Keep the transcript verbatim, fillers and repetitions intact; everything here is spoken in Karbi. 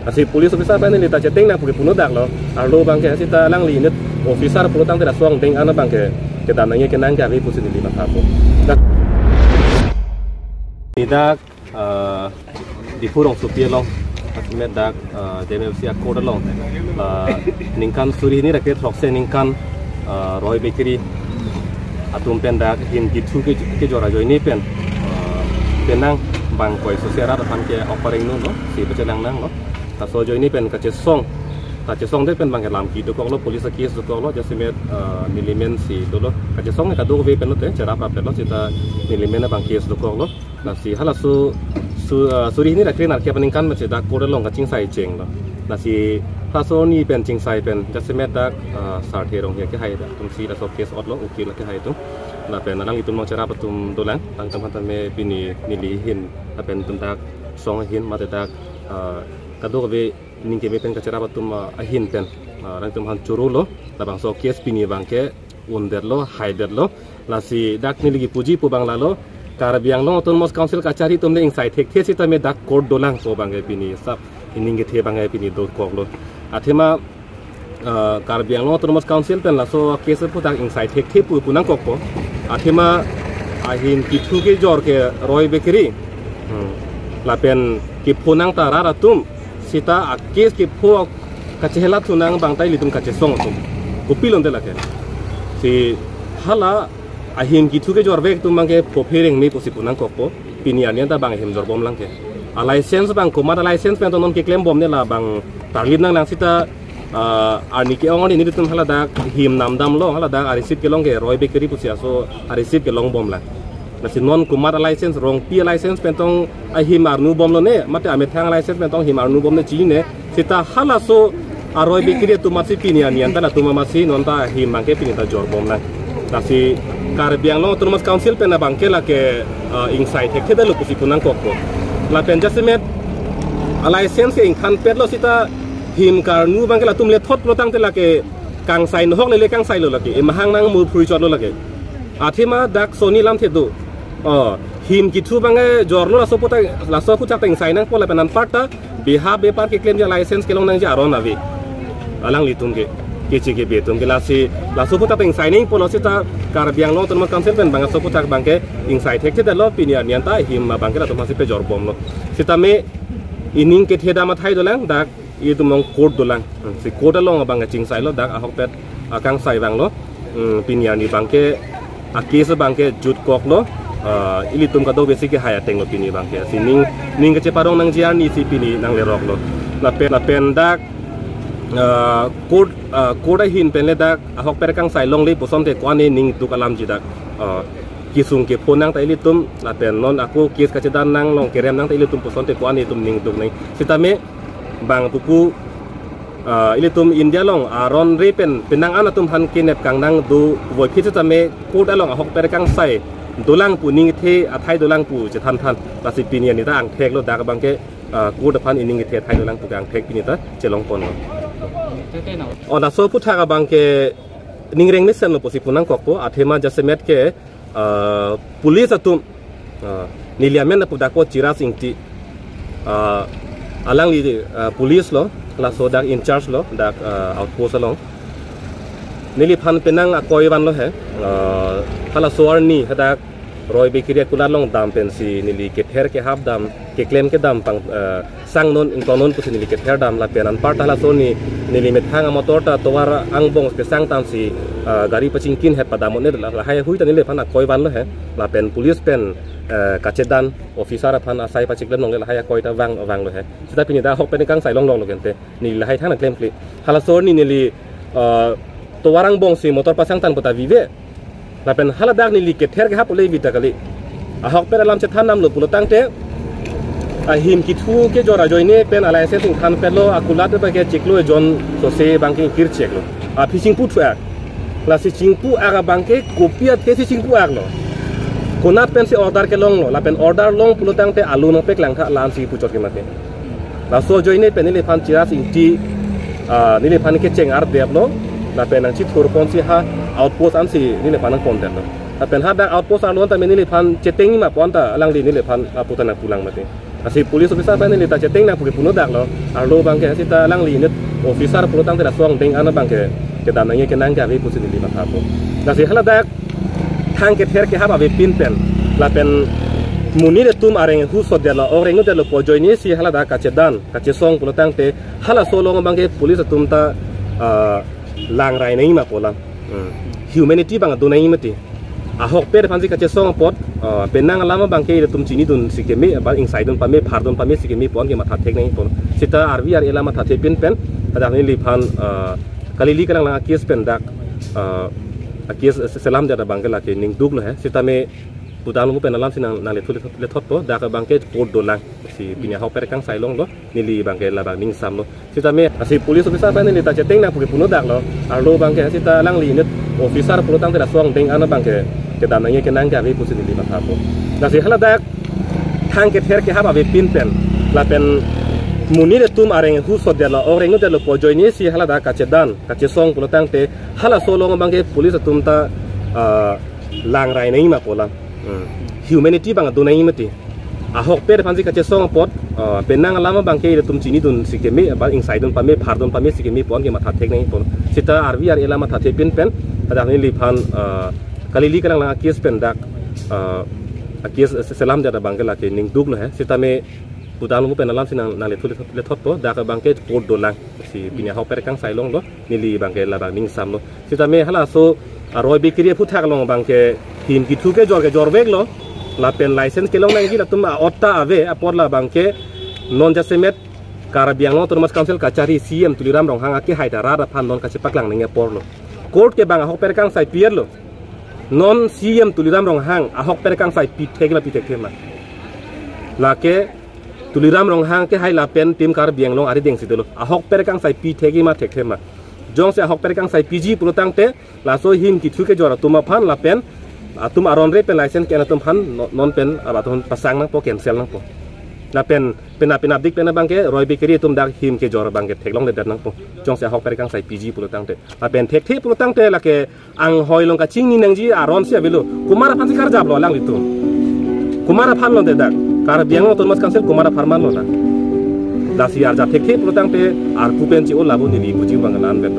Lasi police officer pen neli ta cheteng nang pu ke puno dak lo. Arlo abangke seta alangli inut officer pulo tangte laso angdeng an abangke kedam nangji kenang ke ave pusi neli mathapo. Dak idak, eh, Diphu rongsopi along, jasemet dak, eh, J M F C a-court along, eh, ningkan suri hini ra kre throksi ningkan, eh, Roy Bakery atum pen dak him kithu ke, kejor ajoine pen, eh, penang bang koi sose arat aphan ke offering nu lo, si pachelang nang lo. Laso ajoine pen kachesong, kachesongde pen abangke lamki dokok lo, police a-case dokok lo, jasemet, eh, nelimen si dolo. Kachesong kadokave pen lote cherap rap lo, seta nelimen abang case dokok lo. Lasi halaso su, eh, suri hini ra kre nerkep aningkan masi dak court along kachingsai cheng lo. Lasi halaso arni pen chingsai pen jasemet dak, eh, Sarthe Ronghia kehai atum si laso case otlo, ukil kehai atum. Lapen alanglitum along cherap atum dolang, alangtum aphan tame pini neli ahin, lapen itum dak song ahin mate dak, eh, kadokave ning keme pen kacherap atum, eh, ahin pen, eh, alangtum aphan choro lo, labangso case pini abangke undetlo, haidetlo. Lasi dak neli kipuji pu abang lalo, Karbi Anglong Autonomous Council kachari atum le ingsai thekthe sitame dak court dolang pu abangke pini sap ining kethe abangke pini dokok lo. Athema, eh, Karbi Anglong Autonomous Council pen laso case aphuthak ingsai thekthe pu punangkokpo. Athema ahim kithu kejor ke Roy Bakery, hmm, lapen kepho nang ta rat atum, seta a-case kepho kachehelat thu nang abang ta ilitum kachesong atum. Kopilonte lake. Si hala ahim kithu kejorvek atum abangke phophe rengme pusi punangkokpo. Pini arni anta abang ahim jorbomlang ke. A-license abang komat a-license pen to non keklembomne, labang tarlip nanglang seta, ah, arni ke-ong arni nelitum haladak him namdamlo, haladak a-receipt kelong ke Roy Bakery pusi aso a-receipt kelongbomlang. Lasi non komat a-license, Rongpi a-license pen tong ahim arnubomlone, mate amethang a-license pen tong him arnubomne chinine, seta halaso a-Roy Bakery atum amatsi pini arni anta latum amatsi non ta ahim abangke pini ta jorbomlang. Lasi Karbi Anglong Autonomous Council pen abangke lake, ah, ingsai thekthedetlo pusi punangkokpo. Lapen jasemet a-license ke ingthanpetlo seta him karnu abangke latum lethot pulo tangte lake kangsai nohok lele kangsailo lake, emahang nang mur phuri chotlo lake. Athema dak soni lamthe do. Oh, him kithu abangke jorlo laso aphuthak, laso aphuthak ta ingsai nangpo lapen anparta beha bepar keklemji a-license kelong nangji aron ave. Alanglitum ke, keche kebe atum ke. Lasi laso aphuthak ta ingsai nangpo, lasi ta Karbi Anglong Autonomous Council pen abang laso aphuthak abangke ingsai thekthedetlo, pini arni anta him abangke latum amatsi pejorbomlo. Sitame ining kethedam athai dolang, dak itum along court dolang. Hmm, si court along abang kachingsailo, dak ahokpet akangsai vanglo. Hmm, pini arni abangke a-case abangke jutkoklo. Ah, ilitum kadokavesi kehai atenglo pini abangke. Si ning, ning kacheparong nangji arni si pini nangleroklo. Lapen, lapen dak, ah, court, ah, court ahin pen le dak ahokpet akangsai longle puson te ko-an ne ning duk alamji dak. Ah, kesung kepho nang ta ilitum, lapen non ako case kachedan nang along kerem nang ta ilitum puson te ko-an ne itum ning duk nang. Sitame bang pupu, ah, ilitum India along aron re pen penang an atum aphan kenep kangnang do voiphit sitame court along ahokpet akangsai dolang pu, ning kethe athai dolang pu chethan than. Lasi pini arni ta angtheklo, dak abangke, ah, court aphan ining kethe athai dolang pu ke angthek pini ta chelongponlo. Oh, laso aphuthak abangke ning rengmesenlo pusi punangkokpo, athema jasemet ke, ah, police atum, ah, neli amen lapu dakpo Chiras Ingti, ah, alangli, ah, police lo, laso dak in charge lo, dak, ah, outpost along. Neliphan penang akoi vanlo he, ah, halaso arni hadak Roy Bakery akulat along dam pensi neli kether kehap dam, keklem kedam pang, eh, sangnon, ingtonnon pusi neli kether dam, lapen anparta halaso arni neli methang amotor ta tovar angbong kesang tangsi, eh, gari pachingkin het padam-un-e, la, lahai ahui ta neliphan akoi vanlo he, lapen police pen, eh, kachedan officer aphan asai pachiklemlongle lahai akoi ta vang, vanglo he. Seta pini ta ahokpet akangsai longlonglo kente. Neli lahai than nangklemkle. Halaso arni neli, eh, tovar angbongsi motor pasang tang puta vive. Lapen haladak neli kether kehap ule vita kali. Ahokpet alam chethan damlo pulo tangte, ahim kithu kejor ajoine pen a-license ingthanpetlo, akulat abangke chiklo ejon sose abangke kir chiklo. Aphi chingpu thu-ak. Lasi chingpu-ak abangke kopi athe si chingpu-aklo. Konat pensi order kelonglo, lapen order long pulo tangte alu nangpeklang tha la-ansi puchot ke mate. Laso ajoine pen neliphan Chiras Ingti, ah, neliphan kecheng ardeplo, lapen nangchithur ponsi ha outpost ansi neliphan nangpondetlo. Lapen hadak outpost arlo anta me neliphan chetengji ma pu anta alangli neliphan aputan nangpulang mate. Lasi police officer pen neli ta cheteng nangpo ke puno dak lo. Arlo abangke sita alangli unit officer pulo tangte laso angdeng an abangke kedam nangji kenang ke ave pusi neli mathapo. Lasi haladak thang kether kehap avepin pen lapen monit atum areng husot detlo, ok rengno detlo pu ajoinesi haladak kachedan kachesong pulo tangte halaso along abangke police atum ta, ah, langrai nangji ma pu alam. Hmm. Humanity abang do nangji mati. Ahokpet aphansi kachesong apot, ah, penang alam abangke ilitum chinidunsi keme, ba ingsaidun pame, phardun pamesi keme pu an ke matha thek nangji pu. Sita R V R A alam matha thepin pen, hadak neliphan, ah, kalili kalanglang a-case pen dak, ah, a-case se-, selam jada abangke lake ningduk lo he. Sitame pudam lo pen alamsi nang, nanglethut lethot, lethotpo, dak abangke court dolang. Si pini ahokpet kangsai along lo, neli abangke labang ningsam lo. Sitame, lasi police officer pen neli ta cheteng nangpo ke puno dak lo. Arlo abangke sita alangli unit officer pulo tangte laso angdeng an abangke kedam nangji kenang ke ave pusi neli mathapo. Lasi haladak thang kether kehap avepin pen lapen monit atum areng husot detlo, ok rengno detlo pu ajoinesi haladak kachedan kachesong pulo tangte halaso along abangke police atum ta, ah, langrai nangji ma pu alam. Hmm. Humanity abang do nangji mati. Ahokpet aphansi kachesong apot, ah, penang alam abangke ilitum chinidunsi keme, ba ingsaidun pame, phardun pamesi keme pu an ke matha thek nangji pu. Sita R V R A alam matha thepin pen, hadak neliphan, ah, kalili kalanglang a-case pen dak, ah, a-case se-, selam jada abangke lake ningduk lo he. Sitame pudam lo pen alamsi nang, nanglethut lethot, lethotpo, dak abangke court dolang. Si pini ahokpet kangsai along lo, neli abangke labang ningsam lo. Sitame halaso aroi bekiri aphuthak along abangke him kethu kejor kejor vek lo. Lapen license kelong nangji latum a-otta ave apot labangke non jasemet Karbi Anglong Autonomous Council kachari C E M Tuliram Ronghang akehai ta rat aphan non kachepaklang nangji apor lo. Court ke abang ahokpet kangsai pi-et lo. Non C E M Tuliram Ronghang ahokpet kangsai pi thek ma pi thekthe ma. Lake Tuliram Ronghang kehai lapen Team Karbi Anglong arideng si dolo. Ahokpet kangsai pi thek ma thekthe ma. Jongsi ahokpet kangsai piji pulo tangte laso him kethu kejor atum aphan lapen atum aron re pen license ke-en atum aphan no-, non pen abaton pasang nangpo, cancel nangpo. Lapen penap penapdik pen abangke roi bekiri atum dak him kejor abangke theklongledet nangpo. Jongsi ahokpet kangsai piji pulo tangte. Lapen thekthe pulo tangte lake anghoi along kachingni nangji aron si avelo. Komat aphansi karjap lo alanglitum? Komat aphan lo de dak? Karbi Anglong Autonomous Council komat aphan ma lo na? Lasi arjap thekthe pulo tangte arpu pen chi-o labo neli puji abang lan pen.